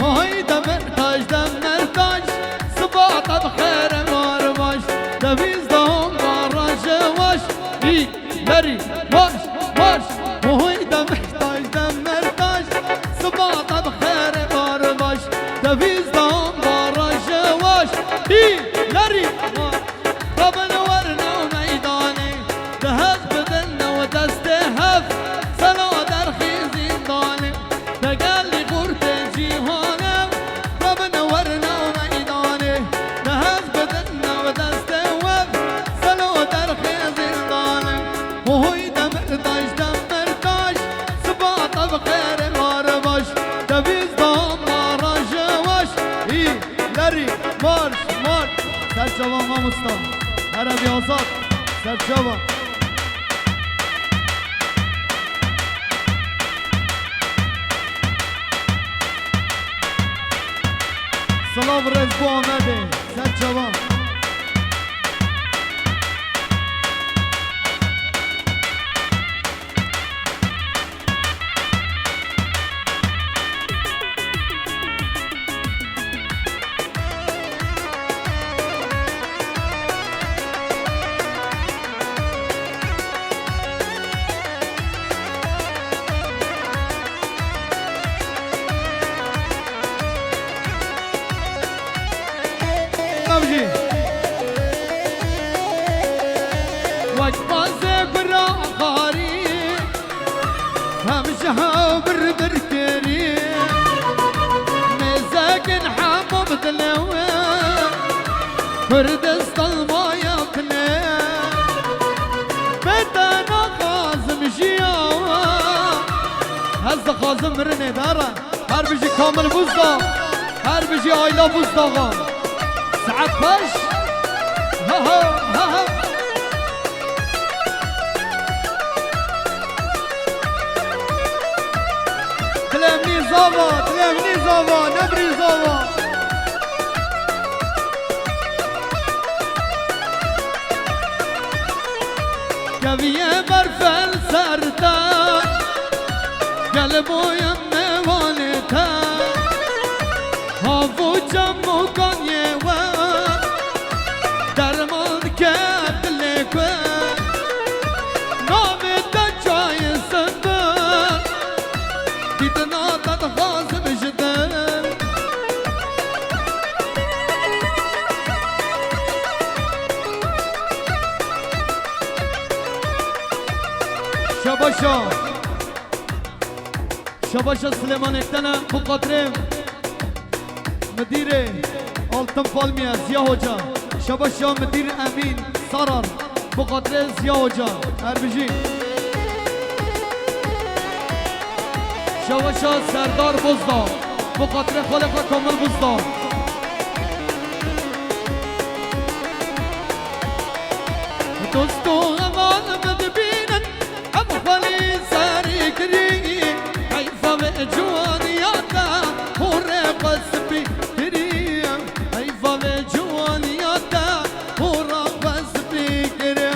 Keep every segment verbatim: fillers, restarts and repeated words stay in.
Hay Demirtaş, Demirtaş, siba te bi xêr e, mar baş. Devîz dan ba roj weş. Hî, lerî, marş, marş. Hay Demirtaş, Demirtaş, siba te bi xêr e, mar baş. Devîz dan ba roj weş. Hî, lerî, marş. Rabin werine meydanê, di hev bidin û destê hev, selo derxî zîndanê, de gelî xurtê cîhanê. Rabin werine meydanê, di hev bidin û destê hev, selo derxî zîndanê. Oy Demirtaş, Demirtaş, siba te bi xêr e, mar baş, devîz dan ba roj weş. Hî, lerî, marş, marş. Ser çavan mamosta. Erebî Azad. Ser çavan. Silav rêz bo Amedê. Ser çavan. Navjî. Wek bazê gura xarî, hem ji hev bir bir kirî. Mêzekin hemû bi dilê wê, Kurdistan maya dilê. Bê te naxwazim jiya. Ez dixwazim mirinê dara. Her bijî Kamil Buzda, her bijî Ayla Buzdaxa. Saet beş. Ha ha, ha ha. Dilê min î zava, dilê min î zava, ne birî zava. Keviye berfel ser te, gel boyem nevanê te. Havo çamokan ye we, derman ke dilê ku. Navê te çayê send be, dîtina te dixwazim ji dil. Şabaşa. Şabaşa Silêmanê te ne, bu qatrê Midîrê Altın Palmiye Ziya Hoca. Şabaşa Midîr Emîn Sarar, bu qatrê Ziya Hoca. Her bijî. Şabaşa Serdar Bozdağ, bu qatrê xalê xwe Kamil Bozdağ. Dosto heval min dibînin, em xwelî serî kirî. Heyfa vê ciwaniya te, hûrê xwe spî kirî. Heyfa vê ciwaniya te, hûra xwe spî kirî.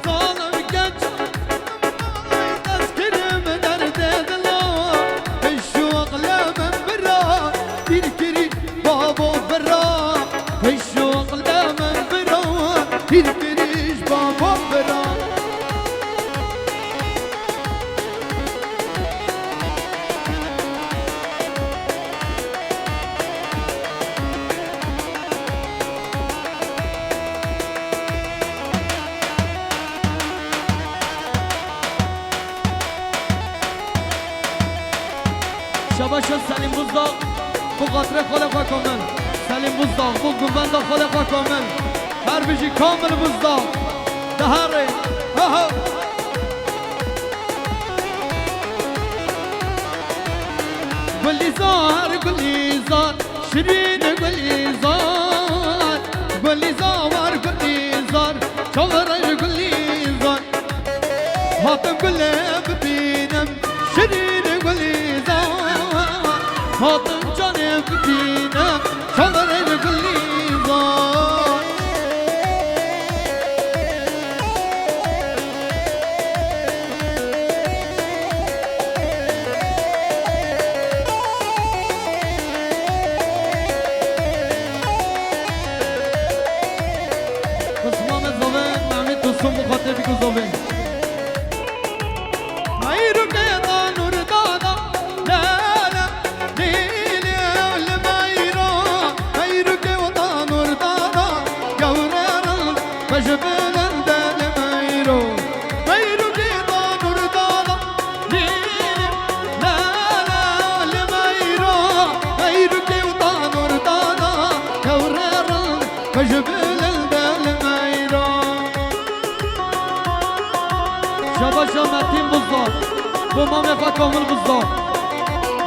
Zalim keç, dest kirim derdê dila. Pişûq le min bira, dîr kirî babo bira. Pişûq le min bira, dîr kirî ji babo bira. Şabaşa Selîm Buzdağ, bu qatrê xalê xwe Kamil. Selîm Buzdağ, bu guvenda xalê xwe Kamil. Her bijî Kamil Buzdağ. Diherê. Aha. Gulîzar, Gulîzar, şirîn Gulîzar, Gulîzar, Gulîzar, çaverê Gulîzar. Hatim gulê bibînim, şirîn Gulîzar. Hatim canê bibînim, çaverê Gulîzar. Xwe ji bilinde li meyra. Şabaşa Metîn Buzdaw. Bo mamê xwe Kamil Buzdaw.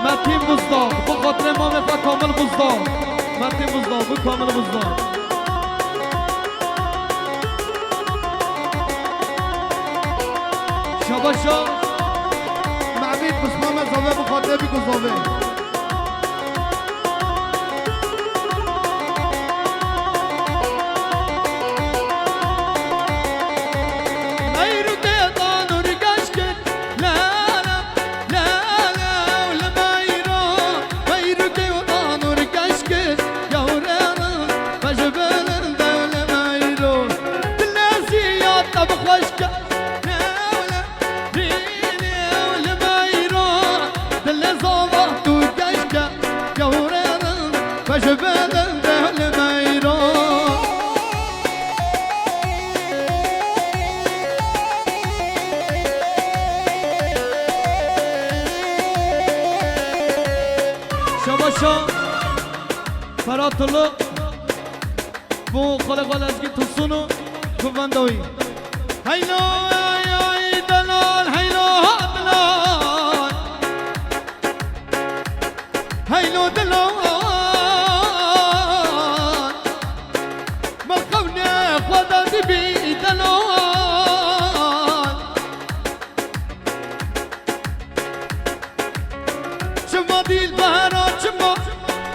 Metîn Buzdaw. Bi xatirê mamê xwe Kamil Buzdaw. Metîn Buzdaw. Bi Kamil Buzdaw. Şabaşa Mehmîd Bismame Zave bi xatirê Bîk û Zave. Meyrûkê dan û rikeş kir, la la, la la, li meyro. Meyrûkê dan û rikeş kir, gewre rin, xwe ji bilinde li meyro. Dilê ziya te bi xweş ke, la la. Rînê li meyra, dilê zava tu keşke, gewre rin, xwe ji bilinde li meyra. Şabaşa Ferhatulu. Bo xalê xwe Lezgî Tosun û Guvenda wî. Heylo, ey, ey, delal, heylo, ha, delal. Heylo, delal. Me xewnê xwe de dibî delal. Çima dîlbera, çima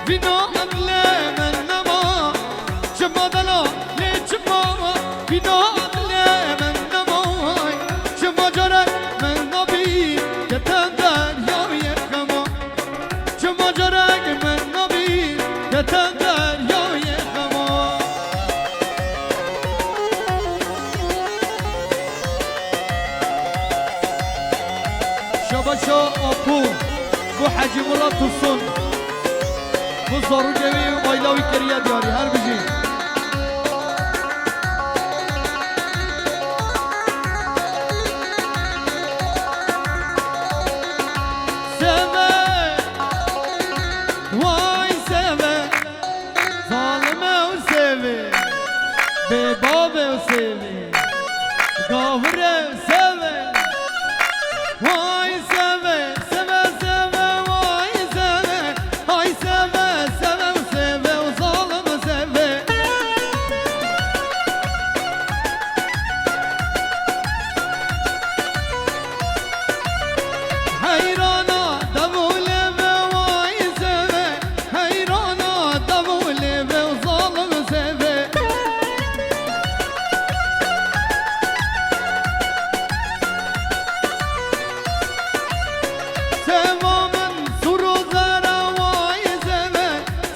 vîna dilê min nema? Çima dela lê çima vîna dilê min nema? Çima carek min nabî kete deryayê xema? Çima carek min nabî kete deryayê xema? Şabaşa Apo, bo Hecî Murat Tosun, bo zarokê wî û aîla wî kiriye diyarî. Her bijî. Seve, vay seve. Zalime û sevê, bê bavê û sevê, gavire û sevê. Vay sevê, sevê, sevê, vay sevê. Ay sevê, sevê û sevê û zalim û sevê. Heyrana devûlê ve vay sevê. Heyrana devûlê ve û zalim sevê. Seva min sûr û zera vay sevê.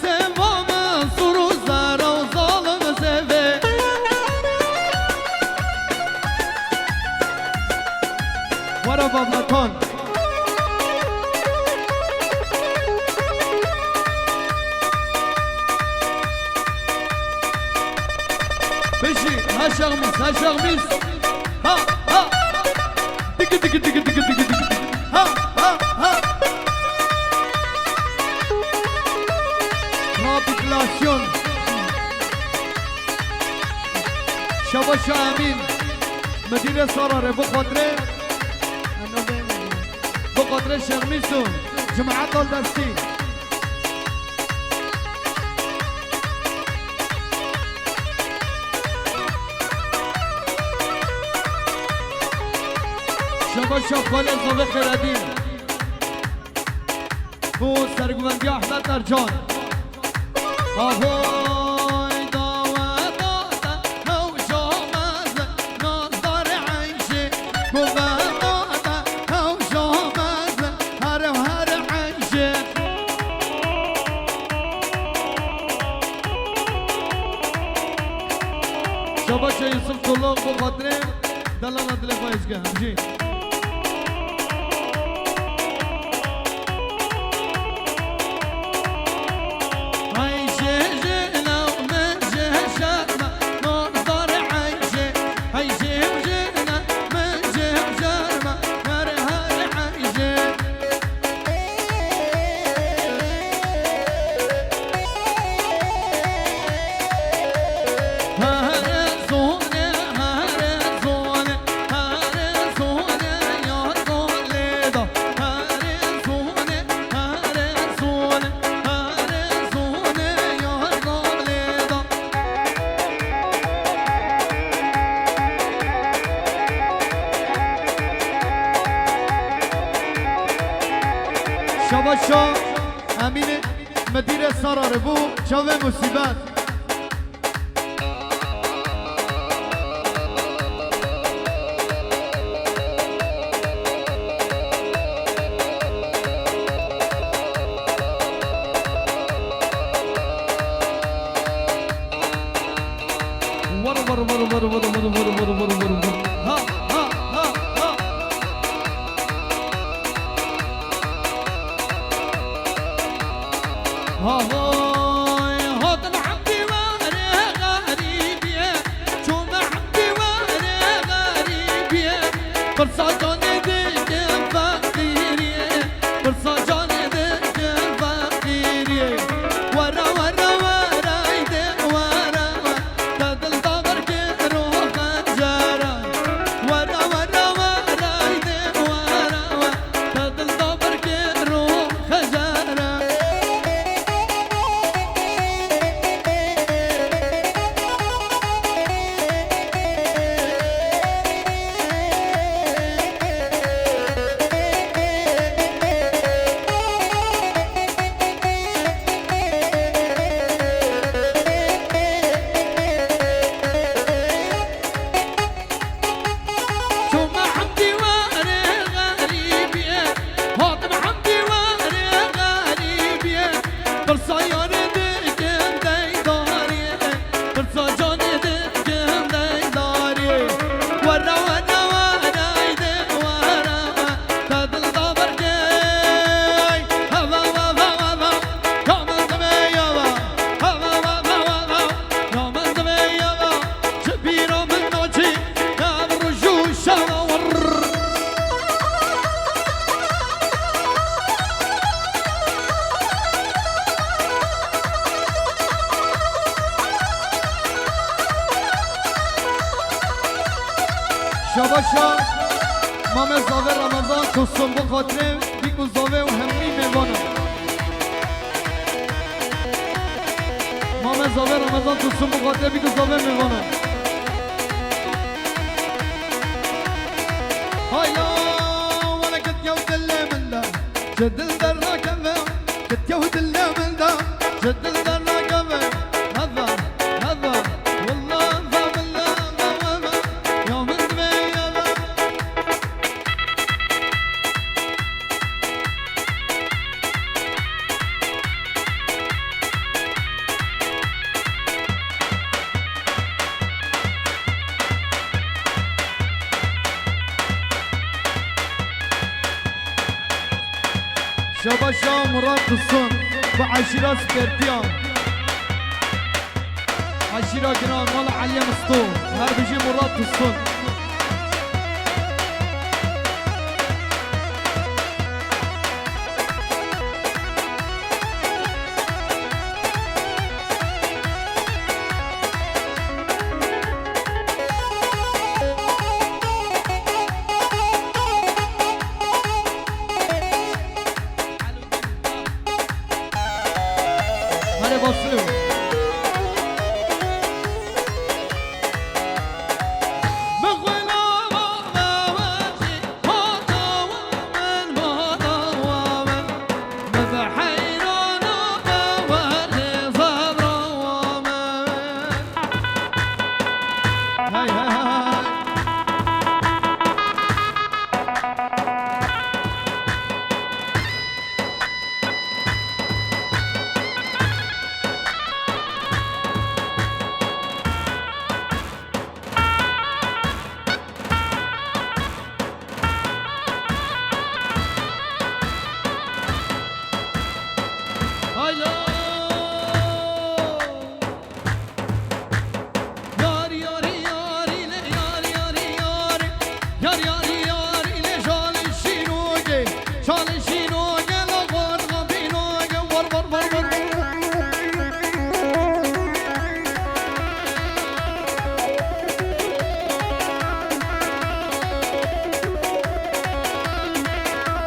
Seva min sûr û zera û zalim sevê. Were bavletan. Pêşî, ha şermîs, ha şermîs. Ha, ha. Digi, digi, digi. Ha, ha, ha. Radikülasyon. Şabaşa Emîn. Medîrê Sararê, bi xatirê, bi xatirê Şermîs û cemaeta destî. Şabaşa Xalê Zavê Xêredîn. Bo serguvendiya Ehmed Ercan. Ahoy daweta te hewşa meze, nazdar eyşê, guveta te hewşa meze, her her eyşê. Şabaşa Yusuf Çolak, bo xatirê delala dilê xwe êzge. Jî. Emînê Medîrê Sararê bû çavê musîbet. Vur, vur, vur. Ha, ha, ha, ha. Ha, vay, hatin Hemdî warê xerîbiyê, çûme Hemdî warê xerîbiyê. Pirsa canê dikim feqîriyê, pirsa canê dikim feqîriyê. Were, were, were, haydi were, were. Te dil da ber kir û xencere. Were, were, were, haydi were, were. Te dil da ber kir û xencere. Çûme Hemdî warê xerîbiyê, hatim Hemdî warê xerîbiyê. Pirsa yarê dikim deydariyê, pirsa canê dikim deydariyê. Were, were, were, haydi were, were. Te dil da ber key. Hava, hava, hava, hava. Ya min divê ya va. Hava, hava, hava, hava. Ya min divê ya va. Ji bîra min naçî. Ya roj û şeva wir. Şabaşa Mame Zavê Ramazan Tosun, bi xatirê bîk û zavê û hemî mêvanan. Mame Zavê Ramazan Tosun, bi xatirê bîk û zavê mêvanan. Haya, wele ketiye û dilê min de. Ji dil dernakeve, ketiye û dilê min de, ji dil dernakeve. Heve, heve, willa, heve, heve, heve, ya min divê, heve. Şabaşa Murat Tosun, bi eşîra Spertiya. Eşîra giran, mala Eliyê Misto. Her bijî Murat Tosun. Hadi basıyorum. Hey, hey, hey, hey. Haylo! Yar, yar, yar ile, yar, yar, yar. Yar, yar, yar ile şal şinoge. Şal şinoge, la gor gabinoge. Var, var, var, var.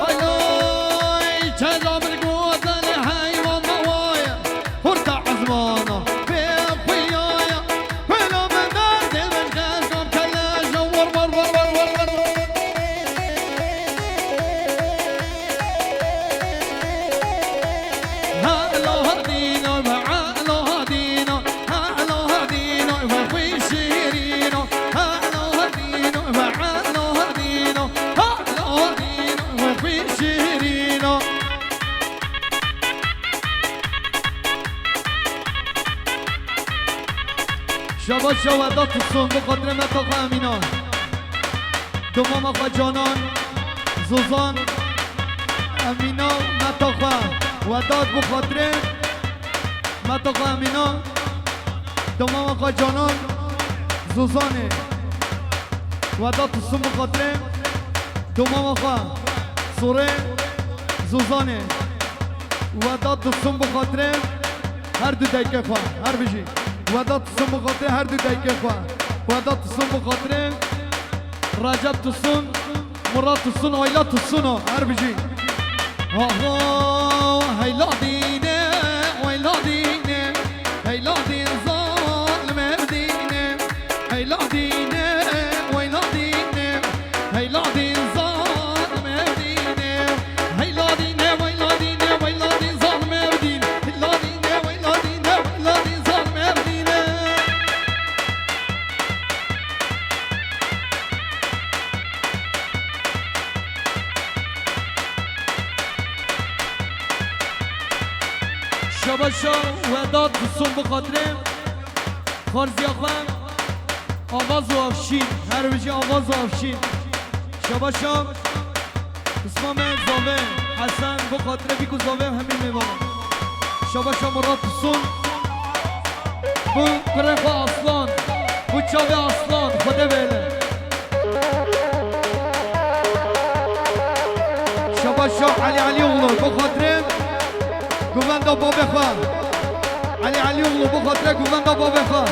Ay, ay, çela min gotin heywan mawaya. Hurda ezmana, pê xuyaya, pêla min derdê min xeşkan keleşa, war, war, war. Şabaşa Wedat Tusun, bi xatirê meta xwe Emîna. Domama xwe Canan, Zozan, Emîna, meta xwe Wedat, bi xatirê meta xwe Emîna. Domama xwe Canan, Zozanê. Wedat Tusun, bi xatirê domama xwe Sorê, Zozanê. Wedat Tusun, bi xatirê her du dayikê xwe, her bijî. Wedat Tusun, bi xatirê her du dayikê xwe. Wedat Tusun, bi xatirê Recep Tusun, Murat Tusun, Ayla Tusun o, her bijî. Aho, heyla dîne, weyla dîne, heyla dîn zalim ev dîne, heyla dîne, weyla dîne, heyla dîn zalim ev dîne, heyla dîne, weyla dîne, weyla dîn zalim ev dîne, heyla dîne, weyla dîne, weyla dîn zalim ev dîne. Şabaşa Wedat Tusun, bi xatirê xwarziya xwe Avaz û Avşîn. Her bijî Avaz û Avşîn. Şabaşa Pismamê Zavê Hesen, bi xatirê vî ku Zavê hemî mêvan. Şabaşa Murat Tusun. Bi kurê xwe Aslan. Bi çavê Aslan. Xwedê bêle. Şabaşa Elî Elîoglu, bi xatirê guvenda babê xwe. Elî Elîoglu, bi xatirê guvenda babê xwe.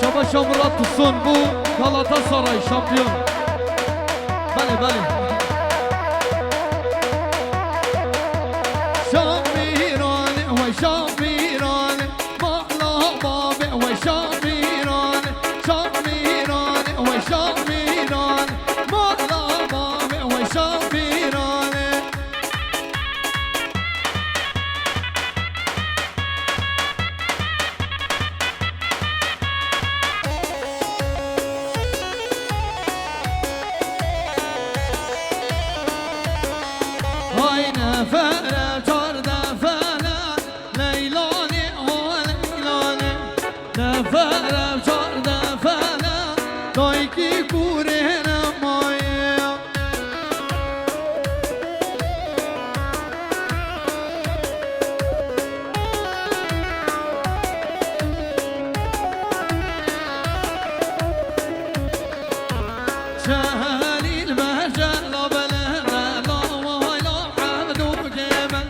Şabaşa Murat Tusun, bi Galatasaray şampiyon. Belê, belê. Şamîrane, wey şamîrane. Mala bavê we şamîran, şamîran we şamîran. Mala bavê we şamîran. Hay nefere çar defere. Leylanê, o Leylanê, defere çar defere, dayikî kurê nemaye. Çelîl berçela belende, lawayla evdû gêben.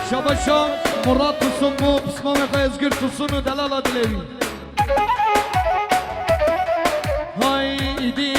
Şabaşa Murat Tusun, bu pismamê xwe Özgür Tusun û delala dilê wî. Haydî